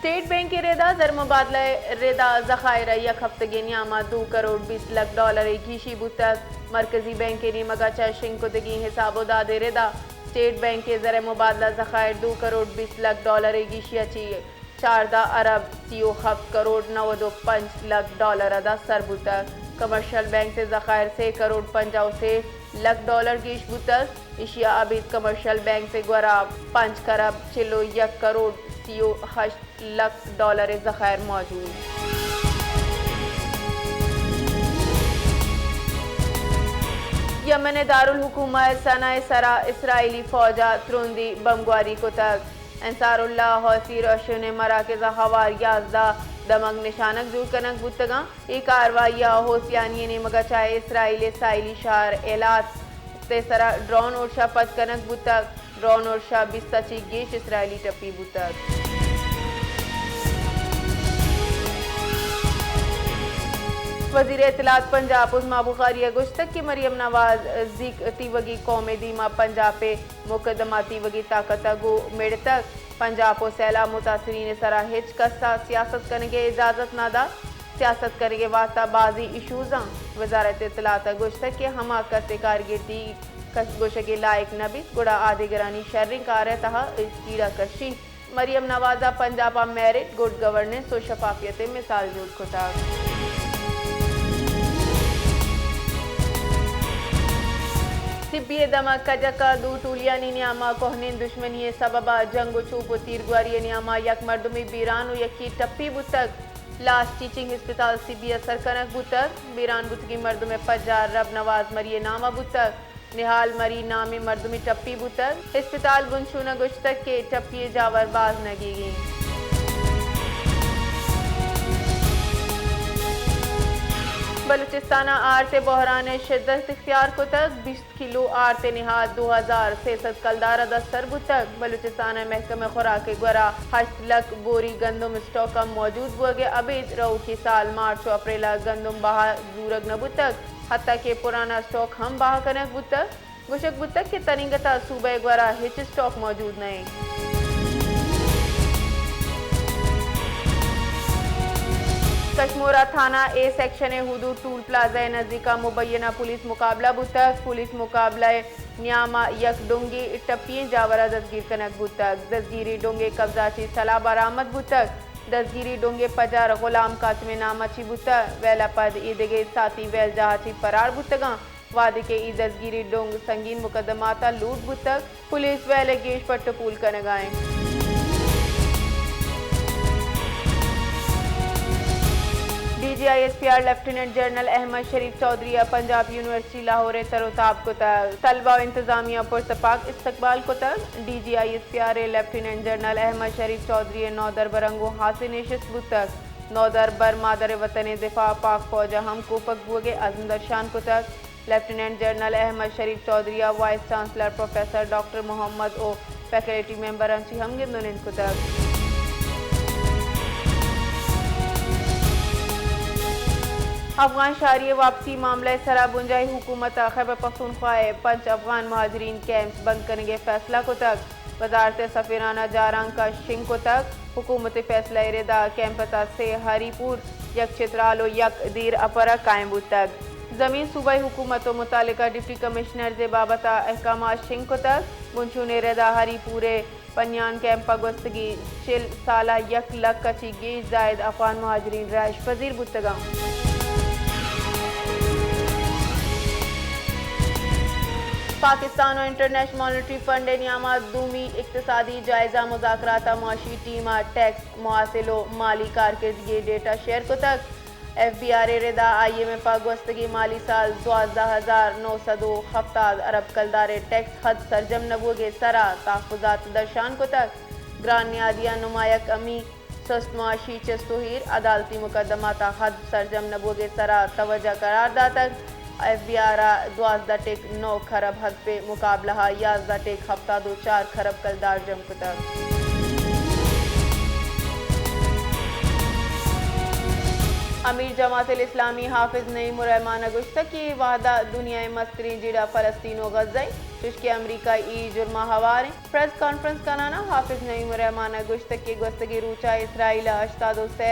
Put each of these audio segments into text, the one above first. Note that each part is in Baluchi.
اسٹیٹ بینک ءِ ردا زر مبادلہ ءِ ردا ذخائر ءِ یک ہفتگے نیاما دو کروڑ بیست لکھ ڈالر ءِ گیشی بوتگ۔ مرکزی بینک ءِ نیمگا چہ شنگ کتگیں حساب و داد ءِ ردا اسٹیٹ بینک ءِ زر مبادلہ ذخائر دو کروڑ بیست لکھ ڈالر ءِ گیشی ءَ چہ چاردہ ارب سی و ہفت کروڑ نود و پنچ لکھ ڈالر ءَ داں سر بوتگ۔ کمرشل بینکس ءِ ذخائر سے کروڑ پنجاہ و سے لکھ ڈالر گیش بوتگ۔ ایشی ءَ ابید کمرشل بینکس ءِ گورا پنچ کرب چل و یک کروڑ سی و ہشت لکھ ڈالر ءِ ذخائر موجود۔ یمن ءِ دارالحکومہ صنعاء ءِ سرا اسرائیلی فوج ءَ ترندیں بمبگواری کتگ۔ انصار اللہ حوثی رہشون ءِ مراکز ءَ ہوار یازدہ دمگ نشانگ جوڑ کنگ بوتگ انت۔ اے کاروائی ءَ حوثیانی نیمگ ءَ چہ اسرائیل ءِ ساحلی شہر ایلات ءِ سرا ڈرون ارش ءَ پد کنگ بوتگ۔ ڈرون ارش ءَ بیست ءَ چہ گیش اسرائیلی ٹپی بوتگ۔ وزیر اطلاعات پنجاپ عظمی بخاری ءَ گوشتگ کہ مریم نواز زیک تیوگی قوم ءِ دیما پنجاپ ءِ مقدمہ تیوگی طاقت ءَ گوں مڑتگ۔ پنجاپ و سیلاب متاثرین ءِ سرا ہچ کس ءَ سیاست کنگ ءِ اجازت نہ دات۔ سیاست کنگ ءِ واستہ بازیں ایشوز انت۔ وزارت اطلاعات ءَ گوشتگ کہ ہما کس ءِ کارگردی کس گوشگ ءِ لائق نہ بیت، گڑا آ دگرانی شریں کار ءِ تہا چیڑہ کشیت۔ مریم نواز ءَ پنجاپ ءَ میرٹ، گڈ گورننس و شفافیت ءِ مثال جوڑ کتگ۔ سبی ءِ دمگ کجک ءَ دو ٹولیانی نیام ءَ کوہنیں دشمنی ءِ سبب ءَ جنگ و چوپ و تیرگواری ءِ نیام ءَ یک مردمے بیران و یکے ٹپی بوتگ۔ لاش ٹیچنگ ہسپتال سبی ءَ سر کنگ بوتگ۔ بیران بوتگیں مردم ءِ پجار رب نواز مری ءِ نام ءَ بوتگ۔ نہال مری نامیں مردمے ٹپی بوتگ۔ ہسپتال بنشون ءَ گوشتگ کہ ٹپی ءِ جاور باز نگیگ انت۔ بلوچستان ءَ آرت ءِ بحران ءَ شدت اختیار کتگ۔ بیست کلو آرت ءِ نہاد دو ہزار سئے سد کلدار ءَ دست سر بوتگ۔ بلوچستان ءِ محکمہ خوراک ءِ گورا ہشت لکھ بوری گندم اسٹاک ءَ موجود بوگ ءَ ابید رؤکی سال مارچ و اپریل ءَ گندم بہا زورگ نہ بوتگ، حتی کہ پرانا اسٹاک ہم بہا کنگ بوتگ۔ گوشگ بوتگ کہ تنیگت ءَ صوبہ ءِ گورا ہچ اسٹاک موجود نہ انت۔ کشمور ءَ تھانہ اے سیکشن ءِ حدود ٹول پلازہ ءِ نزیک ءَ مبینہ پولیس مقابلہ بوتگ۔ پولیس مقابلہ ءِ نیام ءَ یک ڈونگے ٹپی ئیں جاور ءَ دزگیر کنگ بوتگ۔ دزگیری ڈونگ ءِ قبضہ ءَ چہ سلاہ برآمد بوتگ۔ دزگیری ڈونگ ءِ پجار غلام قاسم ءِ نام ءَ چہ بوتگ۔ ویل ءَ پد اے دگہ ساتھی ویل جاہ ءَ چہ فرار بوتگ انت۔ وہدے کہ اے دزگیری ڈونگ سنگین مقدمات ءَ لوٹ بوتگ، پولیس ویل ءِ گیش پٹ ءُ پول کنگ ءَ انت۔ D G I S P R lieutenant general Ahmed Sharif Chaudhry ءَ پنجاب یونیورسٹی لاہور ءِ تر ءُ تاب کتگ۔ طلبہ ءُ انتظامیہ ءَ پرتپاک استقبال کتگ۔ D G I S P R ءِ لیفٹیننٹ جنرل احمد شریف چوہدری ءِ نودربر ءَ گوں ہاسیں نشست بوتگ۔ نودربر مادر وطن ءِ دفاع ءَ پاک فوج ءَ ہم کوپگ بوگ ءِ عزم درشان کتگ۔ لیفٹیننٹ جنرل احمد شریف چوہدری ءَ وائس چانسلر پروفیسر ڈاکٹر محمد ءُ فیکلٹی ممبراں چہ ہم گند ءُ نند کتگ۔ افغان شہری ءِ واپسی معاملہ ءِ سرا بنجاہی حکومت ءَ خیبر پختونخوا ءِ پنچ افغان مہاجرین کیمپس بند کنگ ءِ فیصلہ کتگ۔ وزارت ءِ سفیرانہ جارانک ءَ شنگ کتگ۔ حکومت ءِ فیصلہ ءِ ردا کیمپ ءِ تہا سے ہری پور، یک چترال ءُ یک دیر اپر ءَ قائم بوتگ۔ زمین صوبائی حکومت ءُ متعلقہ ڈپٹی کمشنرز ءِ بابت ءَ احکامات شنگ کتگ۔ بنشون ءِ ردا ہری پور ءِ پنیان کیمپ ءَ گوستگیں چل سال ءَ یک لکھ ءَ چہ گیش زائد افغان مہاجرین رہائش پذیر بوتگ انت۔ پاکستان ءُ انٹرنیشنل مانیٹری فنڈ ءِ نیام ءَ دومی اقتصادی جائزہ مذاکرات ءَ معاشی ٹیم ءَ ٹیکس، محاصل ءُ مالی کارکردگی ءِ ڈیٹا شیئر کتگ۔ ایف بی آر ءِ ردا آئی ایم ایف ءَ گوستگیں مالی سال دوازدہ ہزار نو سد ءُ ہفتاد ارب کلدار ءِ ٹیکس حد سرجم نہ بوگ ءِ سرا تحفظات درشان کتگ۔ گران نیادیاں نمایاں کمی، سست معاشی چست ءُ ایر، عدالتی مقدمات ءِ حد سرجم نہ بوگ ءِ سرا توجہ قرار داتگ۔ ایف بی آر ءَ دوازدہ ٹک نو کھرب حد پہ مقابلہ ءَ یازدہ ٹک ہفتاد ءُ چار کھرب کلدار جم کتگ۔ امیر جماعت الاسلامی حافظ نعیم الرحمان ء گوشتگ کہ اے وھد ء دنیا ء مستریں جیڑہ فلسطین و غزہ انت، چوشکہ امریکہ اے جرم ء ہوار انت۔ پریس کانفرنس کنان ء حافظ نعیم الرحمان ء گوشتگ کہ گوستگیں روچ ء اسرائیل ء ہشتاد و سے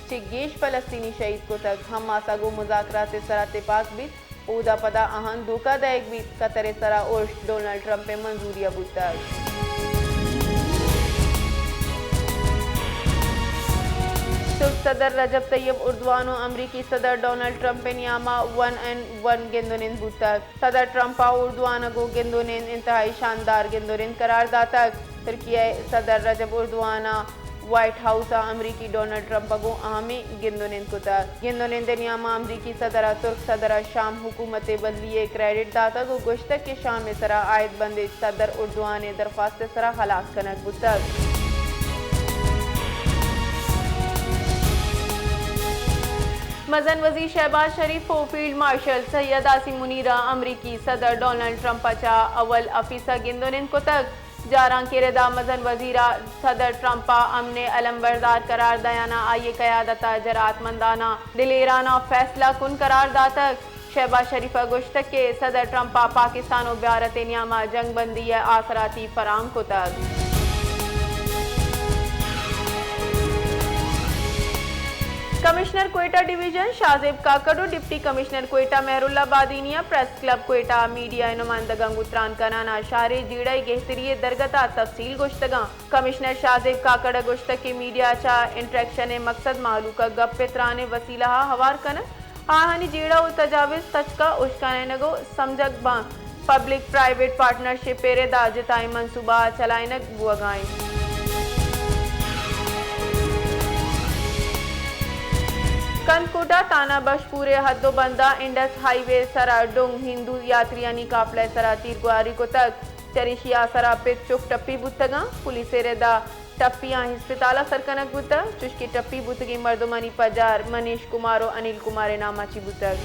چہ گیش فلسطینی شہید کتگ، حماس ء گوں مذاکرات ء سرا تپاک بیت۔ اودا پدا آہاں دھوکہ دئیگ بیت، قطر ء سرا ارش ڈونلڈ ٹرمپ ء منظوری ء بوتگ۔ ترک صدر رجب طیب اردوان و امریکی صدر ڈونلڈ ٹرمپ ء نیاما ون اینڈ ون گند و نند بوتگ۔ صدر ٹرمپ ء اردوان ء گوں گند و نند انتہائی شاندار گند و نند قرار داتگ۔ ترکیہ ء صدر رجب اردوان ء وائٹ ہاؤس ء امریکی ڈونلڈ ٹرمپ ء گوں اہمیں گند و نند کتگ۔ گند و نند ء نیام ء امریکی صدر ء ترک صدر ء شام حکومت ء بدلی ء کریڈٹ داتگ و گوشتگ کہ شام ء سرا عائد بند ء صدر اردوان ء درخواست ء سرا ہلاس کنگ بوتگ۔ مزن وزیر شہباز شریف و فیلڈ مارشل سید عاصم منیر ء امریکی صدر ڈونلڈ ٹرمپ ء چہ اول آفیس ء گند و نند کتگ۔ جارانکے ردا مزن وزیر ء صدر ٹرمپ ء امن ء علمبردار قرار دیان ء آئی ء قیادت ء جرات منداناں دلیراناں فیصلہ کن قرار داتگ۔ شہباز شریف ء گوشتگ کہ صدر ٹرمپ ء پاکستان و بھارت ء نیام ء جنگ بندی ء آسراتی فراہم کتگ۔ کمشنر کوئٹہ ڈویژن شاہ زیب کاکڑ و ڈپٹی کمشنر کوئٹہ مہر اللہ بادینی ء پریس کلب کوئٹہ ء میڈیا ء نمائندگاں گوں تران کنان ء شہر ء جیڑہ ء گہتری ء درگت ء تفصیل گوشتگاں۔ کمشنر شاہ زیب کاکڑ ء گوشتگ کہ میڈیا ء چہ انٹریکشن ء مقصد مہلوک ء گپ ء تران ء وسیلہ ء ہوار کنگ، آہانی جیڑہ و تجاوز تچک ء اشکنائینگ و سمجھگ باں۔ پبلک پرائیویٹ پارٹنرشپ ء ردا جتائیں منصوبہ ء چلائینگ بوہگا انت۔ کندکوٹ ء تھانہ بشپور ء حد و بند ء انڈس ہائی وے ء سرا ڈنگ ہندو یاتریانی قافلہ ء سرا تیرگواری کتگ۔ چریشی ء سرا پت چک ٹپی بوتگاں۔ پولیس ء ردا ٹپیاں ہسپتال ء سر کنگ بوتگ، چوشکہ ٹپی بوتگیں مردمانی پجار منیش کمار و انیل کمار ء نام ء چی بوتگ۔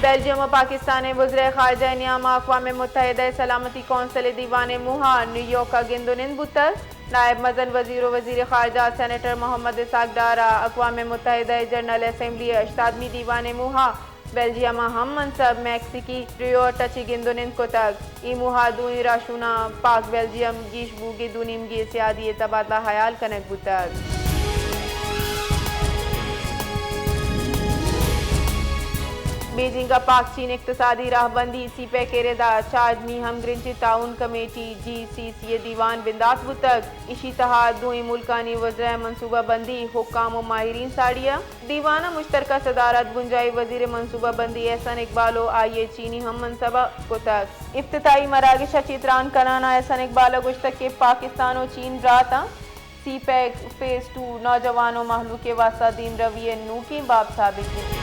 بیلجیم و پاکستان ء وزرائے خارجہ ء نیام ء اقوام متحدہ ء سلامتی کونسل ء دیوان ء موہ ء نیویارک ء گند و نند بوتگ۔ نائب مزن وزیر و وزیر خارجہ سینیٹر محمد اسحاق ڈار ء اقوام متحدہ ء جنرل اسمبلی ء ہشتادمی دیوان ء موہ ء بیلجیم ء ہم منصب میکسیکی ریوٹ ء چہ گند و نند کتگ۔ اے موہ ء دوئیں راہشوناں پاک بیلجیم گیش بوگی دو نیمگی سیادی ء تبادلہ حیال کنگ بوتگ۔ بیجنگ ء پاک چین اقتصادی راہبندی سی پیک ء ردا چارمی ہمگرنچی تعاون کمیٹی جی سی سی ء دیوان بندات بوتگ۔ ایشی تہا دوئیں ملکانی وزرائے منصوبہ بندی، حکام و ماہرین ساڑی ء۔ دیوان ء مشترکہ صدارت بنجاہی وزیر منصوبہ بندی احسن اقبال و آئی ء چینی ہم منصبہ کتگ۔ افتتاحی مراگش ء چہ تران کنان ء احسن اقبال ء گوشتگ کہ پاکستان و چین برات انت، سی پیک فیز ٹو نوجوان و مہلوک ء واستہ دیمروی ء نوکیں باب ثابت بیت۔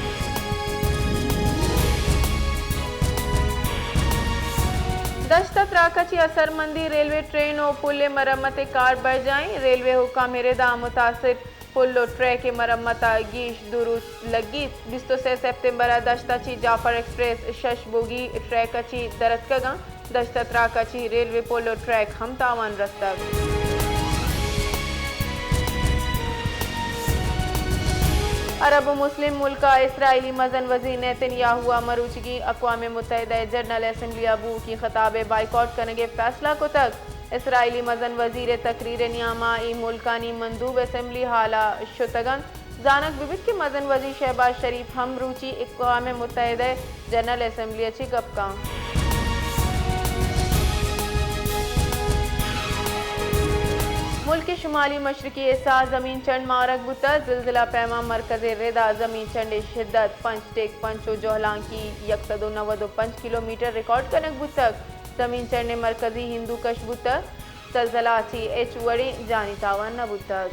دشت ء تراک ء چہ اثرمندی ریلوے ٹرین و پل ء مرمت ء کار برجاہ انت۔ ریلوے حکام ء ردا متاثر پل و ٹریک ء مرمت ء گیش دو روچ لگیت۔ بیست و سے سپتمبر ء دشت ء چہ جعفر ایکسپریس شش بوگی ٹریک ء چہ درتکگ انت۔ دشت ء تراک ء چہ ریلوے پل و ٹریک ہم تاوان رستگ۔ عرب و مسلم ملک ء اسرائیلی مزن وزیر نیتن یاہو ء مروچیگیں اقوام متحدہ ء جنرل اسمبلی ء بوؤکی خطاب ء بائیکاٹ کنگ ء فیصلہ کتگ۔ اسرائیلی مزن وزیر ء تقریر ء نیام ء اے ملکانی مندوب اسمبلی ہال ء شتگ انت۔ زانگ بہ بیت کہ مزن وزیر شہباز شریف ہم مروچی اقوام متحدہ ء جنرل اسمبلی ء چہ گپ کن۔ ملک ء شمالی مشرقی حصہ ء زمین چنڈ مارگ بوتگ۔ زلزلہ پیما مرکز ء ردا زمین چنڈ ء شدت پنچ ٹیک پنچ و جہلانکی یک سد و نود و پنچ کلومیٹر ریکارڈ کنگ بوتگ۔ زمین چنڈ ء مرکزی ہندوکش بوتگ۔ زلزلہ ء چہ ہچ وڑیں جانی تاوان نہ بوتگ۔